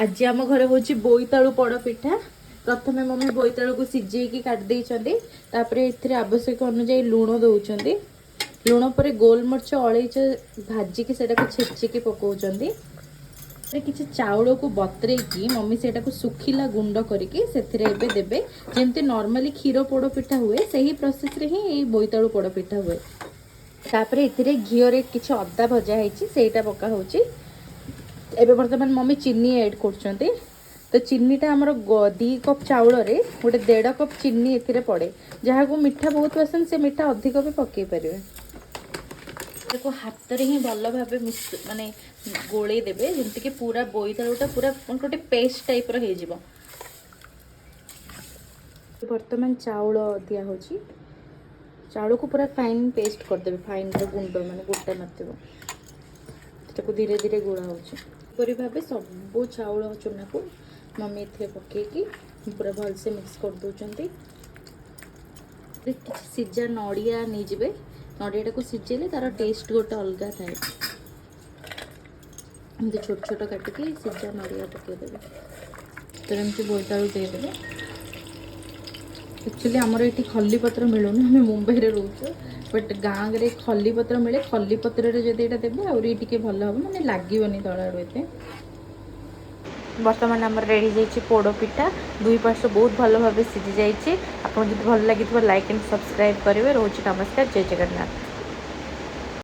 ଆଜି ଆମ ଘରେ ହେଉଛି ବୋଇତାଳୁ ପୋଡ଼ ପିଠା। ପ୍ରଥମେ ମମି ବୋଇତାଳୁକୁ ସିଝେଇକି କାଟି ଦେଇଛନ୍ତି। ତାପରେ ଏଥିରେ ଆବଶ୍ୟକ ଅନୁଯାୟୀ ଲୁଣ ଦେଉଛନ୍ତି। ଲୁଣ ପରେ ଗୋଲମରିଚ, ଅଳେଇଚ ଭାଜିକି ସେଟାକୁ ଛେଚିକି ପକାଉଛନ୍ତି। ତାପରେ କିଛି ଚାଉଳକୁ ବତରେଇକି ମମି ସେଇଟାକୁ ଶୁଖିଲା ଗୁଣ୍ଡ କରିକି ସେଥିରେ ଏବେ ଦେବେ। ଯେମିତି ନର୍ମାଲି କ୍ଷୀର ପୋଡ଼ ପିଠା ହୁଏ, ସେହି ପ୍ରୋସେସରେ ହିଁ ଏଇ ବୋଇତାଳୁ ପୋଡ଼ ପିଠା ହୁଏ। ତାପରେ ଏଥିରେ ଘିଅରେ କିଛି ଅଦା ଭଜା ହେଇଛି, ସେଇଟା ପକା ହେଉଛି। ଏବେ ବର୍ତ୍ତମାନ ମମି ଚିନି ଆଡ଼୍ କରୁଛନ୍ତି। ତ ଚିନିଟା ଆମର 2 କପ୍ ଚାଉଳରେ ଗୋଟେ 1.5 କପ୍ ଚିନି ଏଥିରେ ପଡ଼େ। ଯାହାକୁ ମିଠା ବହୁତ ପସନ୍ଦ, ସେ ମିଠା ଅଧିକ ବି ପକାଇ ପାରିବେ। ତାକୁ ହାତରେ ହିଁ ଭଲ ଭାବେ ମିଶ ମାନେ ଗୋଳେଇ ଦେବେ, ଯେମିତିକି ପୁରା ବୋଇତାଳୁଟା ପୁରା ଗୋଟେ ପେଷ୍ଟ ଟାଇପ୍ର ହେଇଯିବ। ବର୍ତ୍ତମାନ ଚାଉଳ ଦିଆହେଉଛି। ଚାଉଳକୁ ପୁରା ଫାଇନ୍ ପେଷ୍ଟ କରିଦେବେ, ଫାଇନ୍ର ଗୁଣ୍ଡ ମାନେ ଗୋଟା ନଥିବ। ତାକୁ ଧୀରେ ଧୀରେ ଗୋଳା ହେଉଛି। ଏପରି ଭାବେ ସବୁ ଚାଉଳ ଚୁନାକୁ ମମି ଏଥିରେ ପକେଇକି ପୁରା ଭଲସେ ମିକ୍ସ କରିଦେଉଛନ୍ତି। କିଛି ସିଝା ନଡ଼ିଆ ନେଇଯିବେ। ନଡ଼ିଆଟାକୁ ସିଝେଇଲେ ତାର ଟେଷ୍ଟ ଗୋଟେ ଅଲଗା ଥାଏ। ଏମିତି ଛୋଟ ଛୋଟ କାଟିକି ସିଝା ନଡ଼ିଆ ପକେଇଦେବେ। ତ ଏମିତି ବୋଇତାଳୁ ଦେଇଦେବେ। ଆକ୍ଚୁଆଲି ଆମର ଏଠି ଖଲିପତ୍ର ମିଳୁନି, ଆମେ ମୁମ୍ବାଇରେ ରହୁଛୁ। ବଟ୍ ଗାଁରେ ଖଲିପତ୍ର ମିଳେ। ଖଲିପତ୍ରରେ ଯଦି ଏଇଟା ଦେବେ, ଆହୁରି ଟିକେ ଭଲ ହେବ, ମାନେ ଲାଗିବନି ତଳ ଆଡ଼ୁ ଏତେ। ବର୍ତ୍ତମାନ ଆମର ରେଡ଼ି ହେଇଯାଇଛି ପୋଡ଼ ପିଠା। ଦୁଇ ପାର୍ଶ୍ୱ ବହୁତ ଭଲ ଭାବେ ସିଝି ଯାଇଛି। ଆପଣଙ୍କୁ ଯଦି ଭଲ ଲାଗିଥିବ, ଲାଇକ୍ ଆଣ୍ଡ ସବସ୍କ୍ରାଇବ୍ କରିବେ। ରହୁଛି, ନମସ୍କାର, ଜୟ ଜଗନ୍ନାଥ।